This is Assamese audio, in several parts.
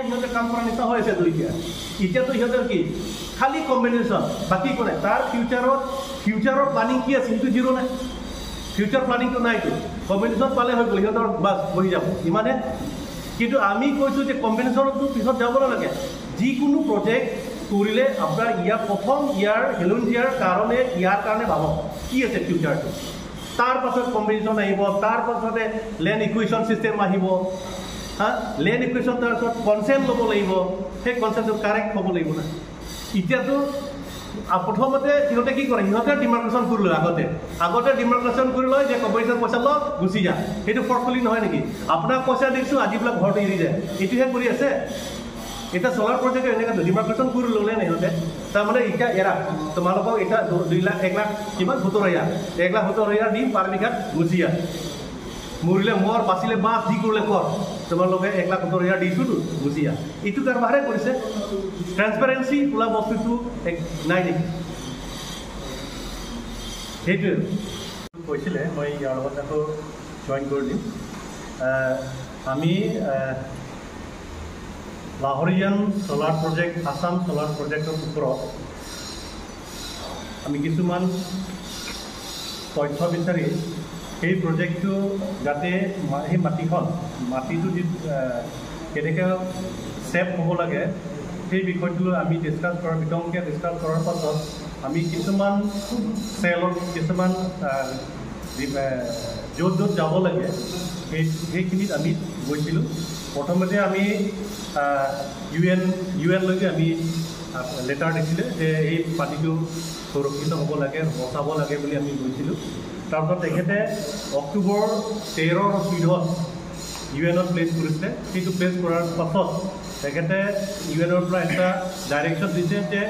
সিহঁতে কাম কৰাৰ নিচিনা হৈ আছেতো। এতিয়াতো সিহঁতৰ কি খালী কম্বিনেশ্যন, বাকী একো নাই। তাৰ ফিউচাৰৰ প্লানিং কি আছে সেইটো জিৰ' নাই, ফিউচাৰ প্লানিংটো নাইতো। কম্বিনেশ্যন পালে হৈ গ'ল সিহঁতৰ, বাছ বহি যাব ইমানে। কিন্তু আমি কৈছোঁ যে কম্বিনেশ্যনতো পিছত যাব নালাগে। যিকোনো প্ৰজেক্ট কৰিলে আপোনাৰ ইয়াৰ প্ৰথম ইয়াৰ খিলঞ্জীয়াৰ কাৰণে, ইয়াৰ কাৰণে ভাবক কি আছে ফিউচাৰটো, তাৰ পাছত কম্বিনেশ্যন আহিব, তাৰ পাছতে লেণ্ড ইকুৱেশ্যন ছিষ্টেম আহিব। হা, লেণ্ড ইকুৱেশ্যন তাৰপিছত কনচেণ্ট ল'ব লাগিব, সেই কনচেণ্টটো কাৰেক্ট হ'ব লাগিব না। এতিয়াতো প্ৰথমতে সিহঁতে কি কৰে, সিহঁতে ডিমাৰ্কেশ্যন কৰি লয় আগতে ডিমাৰ্কেশ্যন কৰি লয় যে কম্পিটিশ্যন পইচা লওক গুচি যা। সেইটো ফৰ্চফুলি নহয় নেকি? আপোনাক পইচা দিছোঁ, আজি বোলে ঘৰটো এৰি যায়, এইটোহে কৰি আছে। এতিয়া চ'লাৰ প্ৰজেক্ট এনেকৈ ডিমাৰ্কেশ্যন কৰি ল'লে নে সিহঁতে, তাৰমানে এতিয়া এৰা তোমালোকক এতিয়া 2 লাখ 1 লাখ কিমান 70,000, 1,70,000 দিম পাৰ বিঘাত, গুচি যা, মৰিলে মৰ, বাচিলে বাছ, যি কৰিলে কৰ, তোমালোকে 1,70,000 দিছোঁতো, গুচি যা। এইটো কাৰবাৰহে কৰিছে। ট্ৰেন্সপাৰেঞ্চি বোলা বস্তুটো এক নাই নেকি? সেইটোৱে কৈছিলে, মই ইয়াৰ লগত আকৌ জইন কৰি দিম। আমি লাহৰিয়ান চ'লাৰ প্ৰজেক্ট, আছাম চ'লাৰ প্ৰজেক্টৰ ওপৰত আমি কিছুমান তথ্য বিচাৰি সেই প্ৰজেক্টটো যাতে সেই মাটিটো যি কেনেকৈ ছেভ হ'ব লাগে সেই বিষয়টো লৈ আমি ডিছকাছ কৰাৰ, বিতংকৈ ডিছকাছ কৰাৰ পাছত আমি কিছুমান চেলত কিছুমান য'ত য'ত যাব লাগে সেইখিনিত আমি গৈছিলোঁ। প্ৰথমতে আমি ইউ এনলৈকে আমি লেটাৰ দিছিলে যে এই মাটিটো সুৰক্ষিত হ'ব লাগে, বচাব লাগে বুলি আমি গৈছিলোঁ। তাৰপিছত তেখেতে অক্টোবৰ 13 আৰু 14 ইউ এনত প্লেচ কৰিছিলে। সেইটো প্লেচ কৰাৰ পাছত তেখেতে ইউ এনৰ পৰা এটা ডাইৰেকশ্যন দিছে যে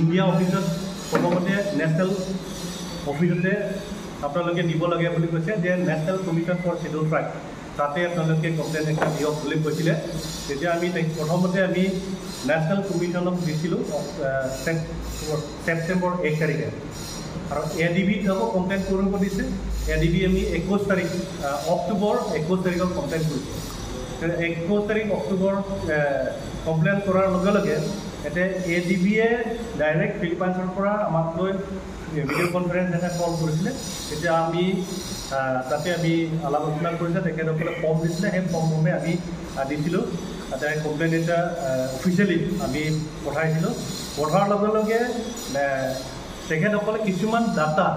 ইণ্ডিয়া অফিচত প্ৰথমতে নেশ্যনেল অফিচতে আপোনালোকে দিব লাগে বুলি কৈছে, যে national commission for schedule tribe, তাতে আপোনালোকে কমপ্লেইন এটা দিয়ক বুলি কৈছিলে। তেতিয়া আমি প্ৰথমতে আমি নেশ্যনেল কমিশ্যনক দিছিলোঁ ছেপ্টেম্বৰ 1 তাৰিখে, আৰু এ ডি বিত আকৌ কমপ্লেইন কৰিব দিছে। এ ডি বি আমি 21 তাৰিখ অক্টোবৰ 21 তাৰিখত কমপ্লেইন কৰিছোঁ। 21 তাৰিখ অক্টোবৰ কমপ্লেইন কৰাৰ লগে লগে এতিয়া এ ডি বিয়ে ডাইৰেক্ট ফিলিপাইনছৰ পৰা আমাক লৈ ভিডিঅ' কনফাৰেঞ্চ এটা কল কৰিছিলে। তেতিয়া আমি তাতে আমি আলাপ আলোচনা কৰিছিলে, তেখেতসকলে ফৰ্ম দিছিলে, সেই ফৰ্মসমূহে আমি দিছিলোঁ। তাতে কমপ্লেইন এটা অফিচিয়েলি আমি পঠাইছিলোঁ। পঠোৱাৰ লগে লগে তেখেতসকলে কিছুমান ডাটা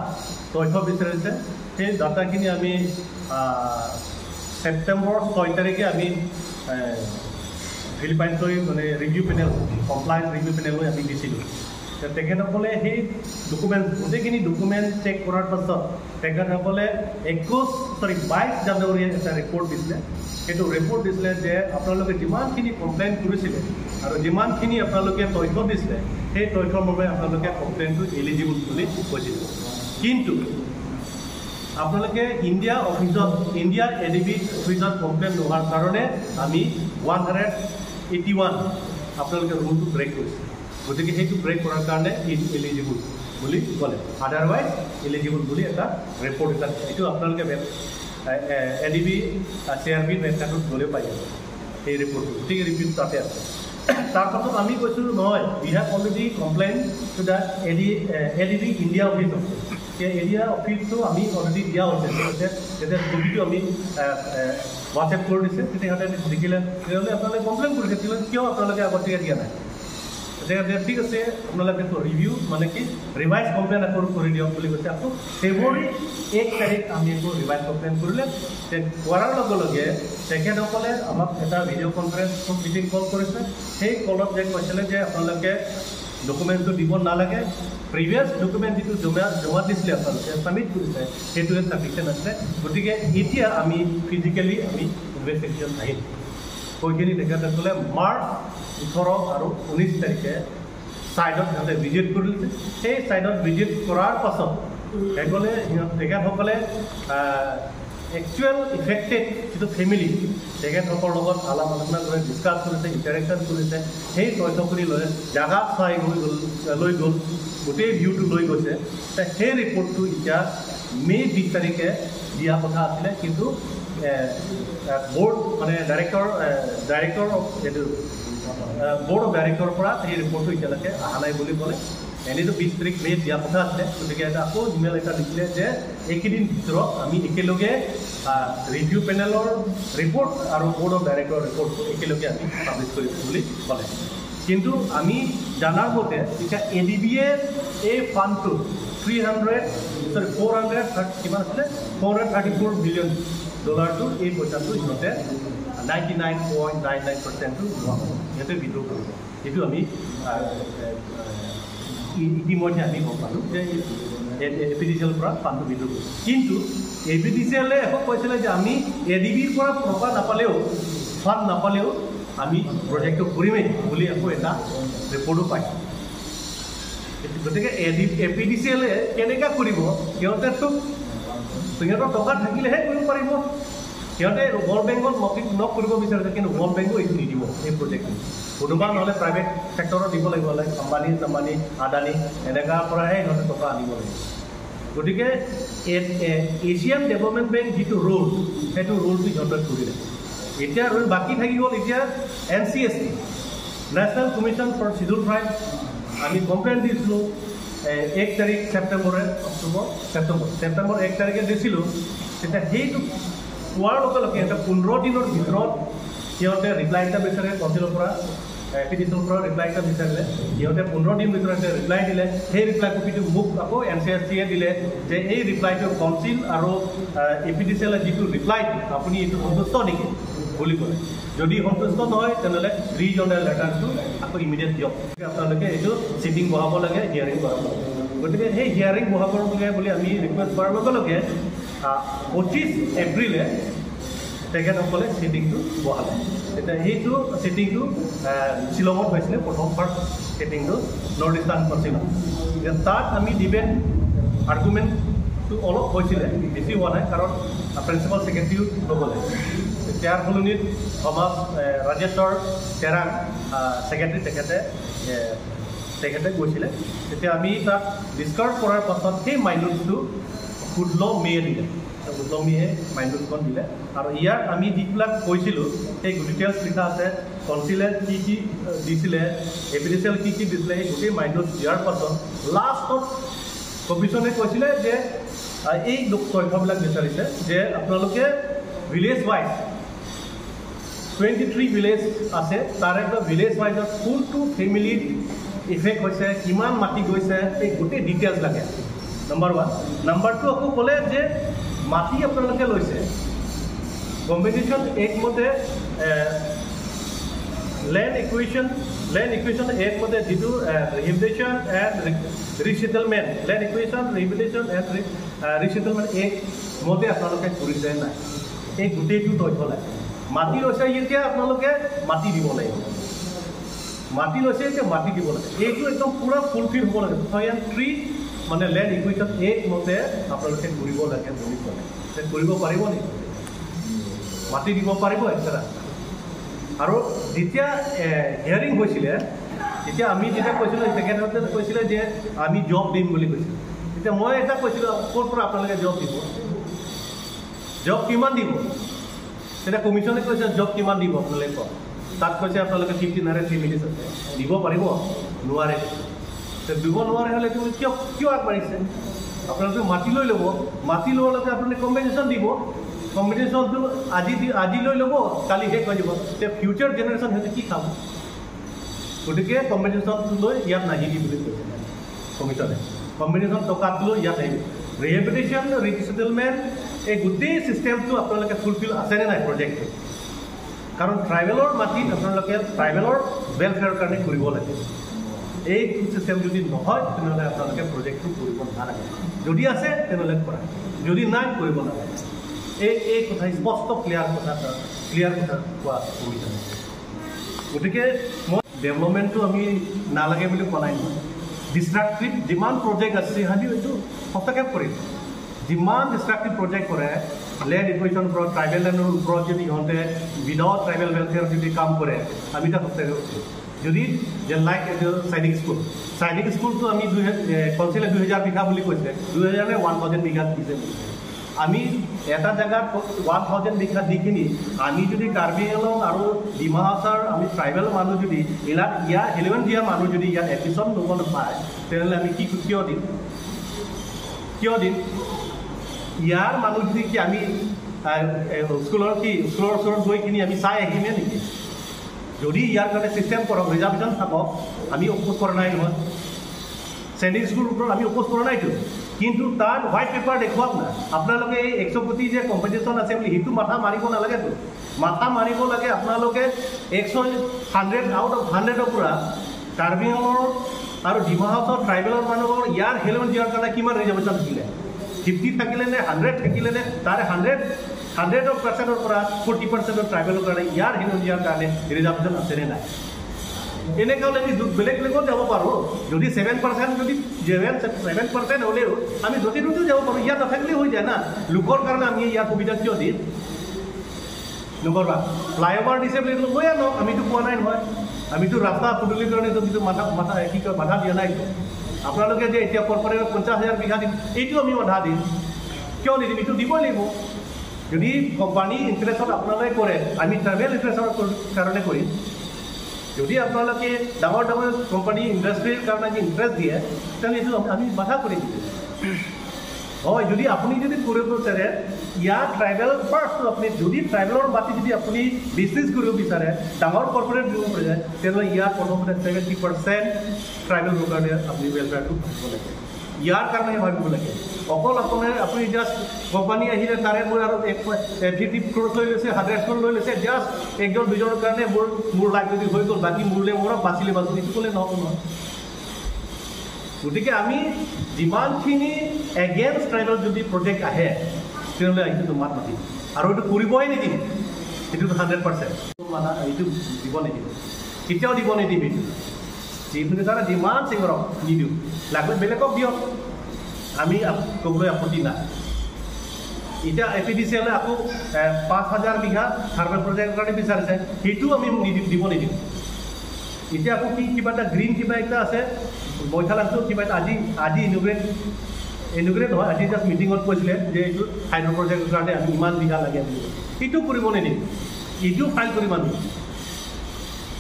তথ্য বিচাৰিছে। সেই ডাটাখিনি আমি ছেপ্টেম্বৰ 6 তাৰিখে আমি ফিলিপাইনছলৈ মানে ৰিভিউ পেনেল, কমপ্লায়েন্স ৰিভিউ পেনেললৈ আমি দিছিলোঁ। তেখেতসকলে সেই ডকুমেণ্ট গোটেইখিনি ডকুমেণ্ট চেক কৰাৰ পাছত তেখেতসকলে 22 জানুৱাৰী এটা ৰিপৰ্ট দিছিলে। সেইটো ৰিপৰ্ট দিছিলে যে আপোনালোকে যিমানখিনি কমপ্লেইন কৰিছিলে আৰু যিমানখিনি আপোনালোকে তথ্য দিছিলে সেই তথ্যৰ বাবে আপোনালোকে কমপ্লেইনটো এলিজিবল বুলি কৈছিলে। কিন্তু আপোনালোকে ইণ্ডিয়া অফিচত, ইণ্ডিয়া এ ডি বি অফিচত কমপ্লেইন নোহোৱাৰ কাৰণে আমি 181 আপোনালোকে ৰুলটো ব্ৰেক কৰিছে। গতিকে সেইটো ব্ৰেক কৰাৰ কাৰণে ইনএলিজিবল বুলি ক'লে, আদাৰৱাইজ এলিজিবল বুলি এটা ৰিপৰ্ট এটা দিছে। এইটো আপোনালোকে A D B C R বিৰ ৱেবছাইটত গ'লেও পাই যাব সেই ৰিপৰ্টটো। গতিকে ৰিপৰ্টটো তাতে আছে। তাৰপাছত আমি কৈছোঁ নহয়, we have already complain to the A D B India office. সেই ইণ্ডিয়া অফিচটো আমি অলৰেডি দিয়া হৈছে। তেতিয়া ছবিটো আমি হোৱাটছএপ কৰি দিছে। তেতিয়া সিহঁতে দেখিলে, তেতিয়াহ'লে আপোনালোকে কমপ্লেইন কৰিছে, তেতিয়াহ'লে কিয় আপোনালোকে আগতীয়াকৈ দিয়া নাই? তেতিয়া ঠিক আছে, আপোনালোকে ৰিভিউ মানে কি ৰিভাইজ কমপ্লেইন আকৌ কৰি দিয়ক বুলি কৈছে। আকৌ ফেব্ৰুৱাৰী 1 তাৰিখ আমি আকৌ ৰিভাইজ কমপ্লেইন কৰিলে। কৰাৰ লগে লগে তেখেতসকলে আমাক এটা ভিডিঅ' কনফাৰেঞ্চ মিটিং কল কৰিছে। সেই কলত যে কৈছিলে যে আপোনালোকে ডকুমেণ্টটো দিব নালাগে, প্ৰিভিয়াছ ডকুমেণ্ট যিটো জমা দিছিলে আপোনালোকে ছাবমিট কৰিছে সেইটোৱে ছাফিচিয়েণ্ট আছিলে। গতিকে এতিয়া আমি ফিজিকেলি আমি ইনভেষ্টিগেশ্যন আহিম। কৈখিনি তেখেতসকলে মাৰ্চ 18 আৰু 19 তাৰিখে ছাইডত সিহঁতে ভিজিট কৰিছে। সেই ছাইডত ভিজিট কৰাৰ পাছত তেখেতসকলে একচুৱেল ইফেক্টেড যিটো ফেমিলি তেখেতসকলৰ লগত আলাপ আলোচনা কৰি ডিছকাছ কৰিছে, ইণ্টাৰেকশ্যন কৰিছে। সেই তথ্যখিনি লৈ জাগা চাই লৈ গ'ল, গোটেই ভিউটো লৈ গৈছে। সেই ৰিপৰ্টটো এতিয়া মে' 20 তাৰিখে দিয়া কথা আছিলে, কিন্তু বৰ্ড মানে ডাইৰেক্টৰ ডাইৰেক্টৰ অফ এইটো বৰ্ড অফ ডাইৰেক্টৰৰ পৰা সেই ৰিপৰ্টটো এতিয়ালৈকে অহা নাই বুলি ক'লে। এনেইতো 20 তাৰিখ মে'ত দিয়া কথা আছিলে, গতিকে এটা আকৌ ইমেইল এটা লিখিলে যে এইকেইদিন ভিতৰত আমি একেলগে ৰিভিউ পেনেলৰ ৰিপৰ্ট আৰু বৰ্ড অফ ডাইৰেক্টৰৰ ৰিপৰ্টটো একেলগে আমি পাব্লিছ কৰিম বুলি ক'লে। কিন্তু আমি জনাৰ মতে এতিয়া এ ডি বিয়ে এই ফাণ্ডটো 430 কিমান আছিলে, 434 বিলিয়ন ডলাৰটো, এই পইচাটো সিহঁতে 99.99%টো লোৱা হ'ব, সিহঁতে উইড্ৰ কৰিব। সেইটো আমি ইতিমধ্যে আমি গম পালোঁ যে এ পি ডি চি এলৰ পৰা ফাণ্ডটো উইড্ৰ কৰিব। কিন্তু এ পি ডি চি এলে আকৌ কৈছিলে যে আমি এ ডি বিৰ পৰা টকা নাপালেও, ফাণ্ড নাপালেও আমি প্ৰজেক্টটো কৰিমেই বুলি আকৌ এটা ৰিপৰ্টো পাইছোঁ। গতিকে এ পি ডি চি এলে কেনেকৈ কৰিব, সিহঁতেতো সিহঁতৰ টকা থাকিলেহে কৰিব পাৰিব। সিহঁতে ৱৰ্ল্ড বেংকত নক কৰিব বিচাৰিছে, কিন্তু ৱৰ্ল্ড বেংকো এইটো নিদিব এই প্ৰজেক্টটো। কোনোবা নহ'লে প্ৰাইভেট ছেক্টৰত দিব লাগিব, লাইক আম্বানী চাম্বানী আদানী এনেকুৱাৰ পৰাহে সিহঁতে টকা আনিব লাগিব। গতিকে এছিয়ান ডেভেলপমেণ্ট বেংক যিটো ৰোল, সেইটো ৰোলটো সিহঁতে কৰিলে। এতিয়া ৰোল বাকী থাকি গ'ল এতিয়া NCST, National Commission for Schedule Tribe. আমি কমপ্লেইন দিছিলোঁ 1 তাৰিখ ছেপ্টেম্বৰে, অক্টোবৰ ছেপ্টেম্বৰ ছেপ্টেম্বৰ 1 তাৰিখে দিছিলোঁ। তেতিয়া সেইটো পোৱাৰ লগে লগে সিহঁতে 15 দিনৰ ভিতৰত সিহঁতে ৰিপ্লাই এটা বিচাৰে, কাউন্সিলৰ পৰা, এ পি ডি চিৰ পৰা ৰিপ্লাই এটা বিচাৰিলে। সিহঁতে 15 দিন ভিতৰত ৰিপ্লাই দিলে। সেই ৰিপ্লাই কপিটো মোক আকৌ এন চি এছ চিয়ে দিলে যে এই ৰিপ্লাইটো কাউন্সিল আৰু এ পি ডি চি এলে যিটো ৰিপ্লাই, আপুনি এইটো সন্তুষ্ট নেকি বুলি ক'লে। যদি সন্তুষ্ট নহয় তেনেহ'লে ৰিজনেল লেটাৰটো আকৌ ইমিডিয়েট দিয়ক, আপোনালোকে এইটো চিটিং বহাব লাগে, হিয়াৰিং বহাব লাগে। গতিকে সেই হিয়াৰিং বহাব লাগে বুলি আমি ৰিকুৱেষ্ট কৰাৰ লগে লগে 25 এপ্ৰিলে তেখেতসকলে চিটিংটো বহালে। তেতিয়া সেইটো চিটিংটো শ্বিলঙত হৈছিলে, প্ৰথম ফাৰ্ষ্ট চিটিংটো নৰ্থ ইষ্টাৰ্ণ কাউন্সিলত। এতিয়া তাত আমি ডিবেট আৰ্গুমেণ্টটো অলপ হৈছিলে, বেছি হোৱা নাই, কাৰণ প্ৰিন্সিপাল ছেক্ৰেটেৰীও নগ'লে। তেওঁৰ সলনিত থমাছ ৰাজেশ্বৰ তেৰাং ছেক্ৰেটেৰী তেখেতে গৈছিলে। তেতিয়া আমি তাত ডিছকাছ কৰাৰ পাছত সেই মাইনুটছটো 16 মে' দিলে, 16 মে' মাইনুটছখন দিলে। আৰু ইয়াত আমি যিবিলাক কৈছিলোঁ সেই ডিটেইলছ লিখা আছে, কনচিলে কি কি দিছিলে, A P D C L কি কি দিছিলে, সেই গোটেই মাইনুটছ দিয়াৰ পাছত লাষ্টত কমিশ্যনে কৈছিলে যে এই তথ্যবিলাক বিচাৰিছে যে আপোনালোকে ভিলেজ ৱাইজ 23 ভিলেজ আছে, তাৰে পৰা ভিলেজ ৱাইজত কোনটো ফেমিলিত ইফেক্ট হৈছে, কিমান মাটি গৈছে, এই গোটেই ডিটেইলছ লাগে, নম্বৰ 1। নম্বৰ 2 আকৌ ক'লে যে মাটি আপোনালোকে লৈছে কম্পিটিশ্যন এক্ট মতে, লেণ্ড একুইজিশ্যন এক্ট মতে যিটো rehabilitation and resettlement, land acquisition rehabilitation and resettlement act মতে আপোনালোকে কৰিছে নাই, এই গোটেইটো তথ্য লাগে। মাটি লৈছে এতিয়া আপোনালোকে মাটি দিব লাগিব, মাটি লৈছে এতিয়া মাটি দিব লাগে, এইটো একদম পূৰা ফুলফিল হ'ব লাগে। 2003 মানে লেণ্ড একুইজিশ্যন এক্ট মতে আপোনালোকে কৰিব লাগে বুলি ক'লে। কৰিব পাৰিব নেকি? মাটি দিব পাৰিব এক্সট্ৰা। আৰু যেতিয়া হিয়াৰিং হৈছিলে তেতিয়া আমি যেতিয়া কৈছিলোঁ, তেখেতহঁতে কৈছিলে যে আমি জব দিম বুলি কৈছিলে। তেতিয়া মই এটা কৈছিলোঁ, ক'ৰ পৰা আপোনালোকে জব দিব, জব কিমান দিব? তেতিয়া কমিশ্যনে কৈছে জব কিমান দিব আপোনালোকে কওক। তাত কৈছে আপোনালোকে 1500 ফেমিলিজ আছে, দিব পাৰিব নোৱাৰে। দিব নোৱাৰে হ'লে তুমি কিয় কিয় আগবাঢ়িছে? আপোনালোকে মাটি লৈ ল'ব, মাটি লোৱাৰ লগে আপোনালোকে কম্পেনচেশ্যন দিব, কম্পেনচেশ্যনটো আজি লৈ ল'ব, কালি শেষ হৈ যাব, তেতিয়া ফিউচাৰ জেনেৰেশ্যন সিহঁতে কি খাব? গতিকে কম্পেনচেশ্যনটো লৈ ইয়াত নাহিবি বুলি কৈছে কমিশ্যনে। কম্পেনচেশ্যন টকাটো লৈ ইয়াত আহিবি। ৰিহেবিলিটেশ্যন ৰিছেটেলমেণ্ট এই গোটেই ছিষ্টেমটো আপোনালোকে ফুলফিল আছেনে নাই প্ৰজেক্টটো? কাৰণ ট্ৰাইবেলৰ মাটিত আপোনালোকে ট্ৰাইবেলৰ ৱেলফেয়াৰৰ কাৰণে কৰিব লাগে। এই ছিষ্টেম যদি নহয় তেনেহ'লে আপোনালোকে প্ৰজেক্টটো কৰিব নালাগে। যদি আছে তেনেহ'লে কৰা, যদি নাই কৰিব নালাগে। এই কথা স্পষ্ট ক্লিয়াৰ কথা কোৱা কমিশ্যনে। গতিকে মই ডেভেলপমেণ্টটো আমি নালাগে বুলি কোৱা নাই নহয়। ডিষ্ট্ৰাক্টিভ যিমান প্ৰজেক্ট আছে আমি এইটো হস্তক্ষেপ কৰিম। যিমান ডিষ্ট্ৰাক্টিভ প্ৰজেক্ট কৰে লেণ্ড একুইজিশ্যনৰ ওপৰত, ট্ৰাইবেল লেণ্ডৰ ওপৰত যদি ইহঁতে উইদাউট ট্ৰাইবেল ৱেলফেয়াৰ যদি কাম কৰে, আমি তাত হস্তক্ষেপ কৰিম। যদি যে লাইক এইটো সৈনিক স্কুল, সৈনিক স্কুলটো আমি কাউন্সিলে 2000 বিঘা বুলি কৈছে, 2000 নে 1000 বিঘা দিছে বুলি। আমি এটা জেগাত 1000 বিঘা দি কিনি আমি যদি কাৰ্বি আংলং আৰু ডিমা হাছাওৰ আমি ট্ৰাইবেল মানুহ যদি ইয়াত 11 দিয়া মানুহ যদি ইয়াত এডমিশ্যন ল'ব নাপায়, তেনেহ'লে আমি কি কিয় দিম, কিয় দিম? ইয়াৰ মানুহ যদি কি আমি স্কুলৰ কি স্কুলৰ ওচৰত গৈ কিনি আমি চাই আহিমে নেকি? যদি ইয়াৰ কাৰণে চিষ্টেম কৰক, ৰিজাৰ্ভেশ্যন থাকক, আমি অপ'জ কৰা নাই নহয়। চেণ্ট্ৰেল স্কুলৰ ওপৰত আমি অপ'জ কৰা নাইতো, কিন্তু তাত হোৱাইট পেপাৰ দেখুৱাওক না। আপোনালোকে এই 100 কোটি যে কম্পিটিশ্যন আছে বুলি সেইটো মাথা মাৰিব নালাগেতো। মাথা মাৰিব লাগে আপোনালোকে 100 আউট অফ 100ৰ পৰা কাৰ্বি আংলঙৰ আৰু ডিমা হাছাওৰ ট্ৰাইবেলৰ মানুহৰ ইয়াৰ হেলমেট দিয়াৰ কাৰণে কিমান ৰিজাৰ্ভেশ্যন থাকিলে, 50 থাকিলে নে 100 থাকিলে নে, তাৰে 100% পৰা 40% ট্ৰাইবেলৰ কাৰণে ইয়াৰ হেলমেট দিয়াৰ কাৰণে ৰিজাৰ্ভেশ্যন আছেনে নাই? এনেকৈ হ'লে আমি বেলেগ বেলেগত যাব পাৰোঁ। যদি 7% যদি 7% হ'লেও আমি য'তে ত'তেও যাব পাৰোঁ, ইয়াত নাথাকিলেও হৈ যায় না। লোকৰ কাৰণে আমি ইয়াত সুবিধা কিয় দিম? নকৰবা ফ্লাইঅভাৰ দিছে বুলি লৈ আনক, আমিতো কোৱা নাই নহয়। আমিতো ৰাস্তা পদূলিৰ কাৰণেতো কিন্তু মাথা মাথা কি কয় বাধা দিয়া নাইতো। আপোনালোকে যে এতিয়া কৰ্পৰেটত 50,000 বিঘা দিম, এইটো আমি বাধা দিম কিয় নিদিম? এইটো দিবই লাগিব। যদি কোম্পানী ইণ্টাৰেষ্টত আপোনালোকে কৰে, আমি ট্ৰাইবেল ইণ্টাৰেষ্টৰ কাৰণে কৰিম। যদি আপোনালোকে ডাঙৰ ডাঙৰ কোম্পানী ইণ্ডাষ্ট্ৰীৰ কাৰণে যদি ইণ্টাৰেষ্ট দিয়ে, তেনেহ'লে এইটো আমি বাধা কৰি দিম। হয়, যদি আপুনি যদি কৰিব বিচাৰে ইয়াত ট্ৰাইবেল ফাৰ্ষ্ট, আপুনি যদি ট্ৰাইবেলৰ মাটি যদি আপুনি বিজনেছ কৰিব বিচাৰে, ডাঙৰ কৰ্পৰেট দিব বিচাৰে, তেনেহ'লে ইয়াত প্ৰথমতে 70% ট্ৰাইবেলৰ কাৰণে আপুনি ৱেলফেয়াৰটো ভাবিব লাগে। ইয়াৰ কাৰণেহে ভাবিব লাগে। অকল আপোনাৰ আপুনি জাষ্ট কোম্পানী আহিলে তাৰে মোৰ আৰু 50 ক্ৰ'ৰ লৈ লৈছে, 100 ক্ৰ'ৰ লৈ লৈছে, জাষ্ট একজন দুজনৰ কাৰণে মোৰ লাইফ যদি হৈ গ'ল, বাকী মোৰলৈ মোৰ বাচিলে বাচিলে, এইটো ক'লে নহ'ব নহয়। গতিকে আমি যিমানখিনি এগেইনষ্ট ট্ৰাইবেল যদি প্ৰজেক্ট আহে, তেনেহ'লে এইটোতো মাত মাতিম আৰু এইটো কৰিবই নিদিম। এইটোতো 100% মানা, এইটো দিব নিদিম, কেতিয়াও দিব নিদিম। এইটো চিফ মিনিষ্টাৰে যিমান চিঞৰক নিদিওঁ, লাগিলে বেলেগক দিয়ক, আমি ক'বলৈ আপত্তি নাই। এতিয়া এ পি ডি চি এলে আকৌ 5,000 বিঘা থাৰ্মেল প্ৰজেক্টৰ কাৰণে বিচাৰিছে, সেইটোও আমি নিদিম, দিব নিদিওঁ। এতিয়া আকৌ কি কিবা এটা গ্ৰীণ কিবা এটা আছে বৈঠালাংটো কিবা এটা আজি আজি ইনগ্ৰেট নহয়, আজি জাষ্ট মিটিঙত কৈছিলে যে এইটো হাইড্ৰ' প্ৰজেক্টৰ কাৰণে আমি ইমান বিঘা লাগে বুলি, সেইটো কৰিব নিদিম। এইটো ফাইল কৰিম আমি,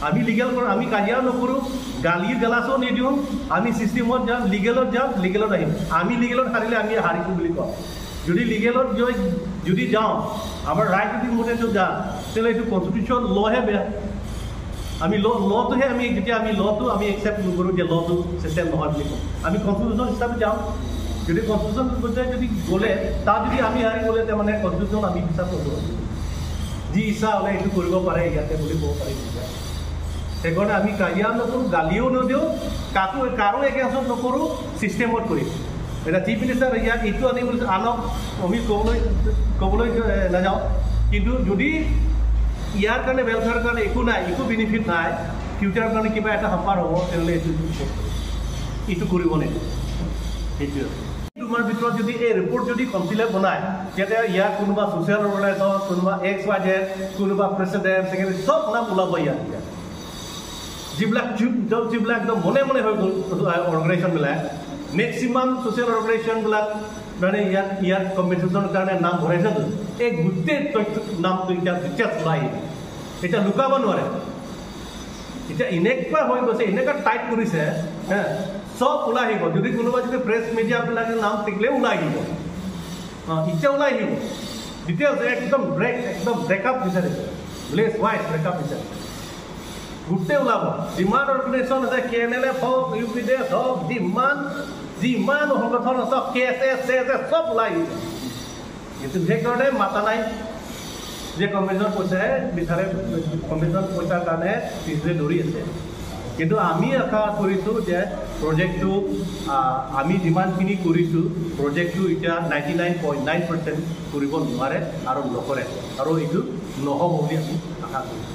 আমি লিগেল কৰোঁ, আমি কাজিয়াও নকৰোঁ, গালি গালাচো নিদিওঁ, আমি চিষ্টেমত যাম, লিগেলত যাম, লিগেলত আহিম। আমি লিগেলত হাৰিলে আমি হাৰিছোঁ বুলি কওঁ। যদি লিগেলত গৈ যদি যাওঁ, আমাৰ ৰাইট যদি মতে যাওঁ, তেনেহ'লে এইটো কনষ্টিটিউশ্যন লহে বেয়া। আমি লটোহে আমি যেতিয়া আমি লটো আমি একচেপ্ট নকৰোঁ যে লটো চিষ্টেম নহয় বুলি কওঁ, আমি কনষ্টিটিউশ্যন হিচাপে যাওঁ। যদি কনষ্টিটিউশ্যন যদি গ'লে তাত যদি আমি হাৰি গ'লে, তাৰমানে কনষ্টিটিউশ্যন আমি বিশ্বাস নকৰোঁ, যি ইচ্ছা হ'লে এইটো কৰিব পাৰে ইয়াতে বুলি ক'ব পাৰিম। তেতিয়া সেইকাৰণে আমি কাজিয়াও নকৰোঁ, গালিও নিদিওঁ, কাকো কাৰো এগেইনষ্টত নকৰোঁ, চিষ্টেমত কৰিম। এতিয়া চিফ মিনিষ্টাৰ ইয়াত এইটো আনিব আনক, আমি ক'বলৈ নাযাওঁ, কিন্তু যদি ইয়াৰ কাৰণে ৱেলফেয়াৰ কাৰণে একো নাই, একো বেনিফিট নাই, ফিউচাৰৰ কাৰণে কিবা এটা হাম্পাৰ হ'ব, তেনেহ'লে এইটো কৰিব নিদিওঁ। সেইটোৱে তোমাৰ ভিতৰত যদি এই ৰিপৰ্ট যদি কাউন্সিলে বনায়, তেতিয়া ইয়াৰ কোনোবা ছ'চিয়েল অৰ্গেনাইজেশ্যন, কোনোবা এক্স ৱাই জেড, কোনোবা প্ৰেচিডেণ্ট, ছেক্ৰেটাৰী, চব নাম ওলাব ইয়াত। যিবিলাক যিবিলাক একদম মনে মনে হৈ গ'ল অৰ্গেনাইজেশ্যনবিলাক, মেক্সিমাম ছ'চিয়েল অৰ্গেনাইজেশ্যনবিলাক মানে ইয়াত ইয়াত কম্পেনচেশ্যনৰ কাৰণে নাম ভৰাইছেতো, এই গোটেই তথ্য নামটো এতিয়া যেতিয়া ওলাই আহিব, এতিয়া লুকাব নোৱাৰে। এতিয়া এনেকুৱা হৈ গৈছে, এনেকুৱা টাইট কৰিছে, হে চব ওলাই আহিব। যদি কোনোবা যদি প্ৰেছ মিডিয়াবিলাকে নাম থাকিলে ওলাই আহিব, অঁ এতিয়া ওলাই আহিব। ডিটেইলছ একদম ব্ৰেক, একদম ব্ৰেকআপ বিচাৰিছে, ভিলেজ ৱাইজ ব্ৰেকআপ বিচাৰিছে, গোটেই ওলাব। যিমান অৰ্গেনাইজেশ্যন আছে, কে এন এল এফ হওক, ইউ পি ডি এছ হওক, যিমান যিমান সংগঠন আছে, কে এছ এছ চে এছ চব ওলাই আহিব। কিন্তু সেইকাৰণে মাতা নাই যে কমিশ্যন পইচাহে বিচাৰে, কমিশ্যন পইচাৰ কাৰণে পিছৰে দৌৰি আছে। কিন্তু আমি আশা কৰিছোঁ যে প্ৰজেক্টটো আমি যিমানখিনি কৰিছোঁ, প্ৰজেক্টটো এতিয়া 99.9% কৰিব নোৱাৰে আৰু নকৰে, আৰু এইটো নহ'ব বুলি আমি আশা কৰিছোঁ।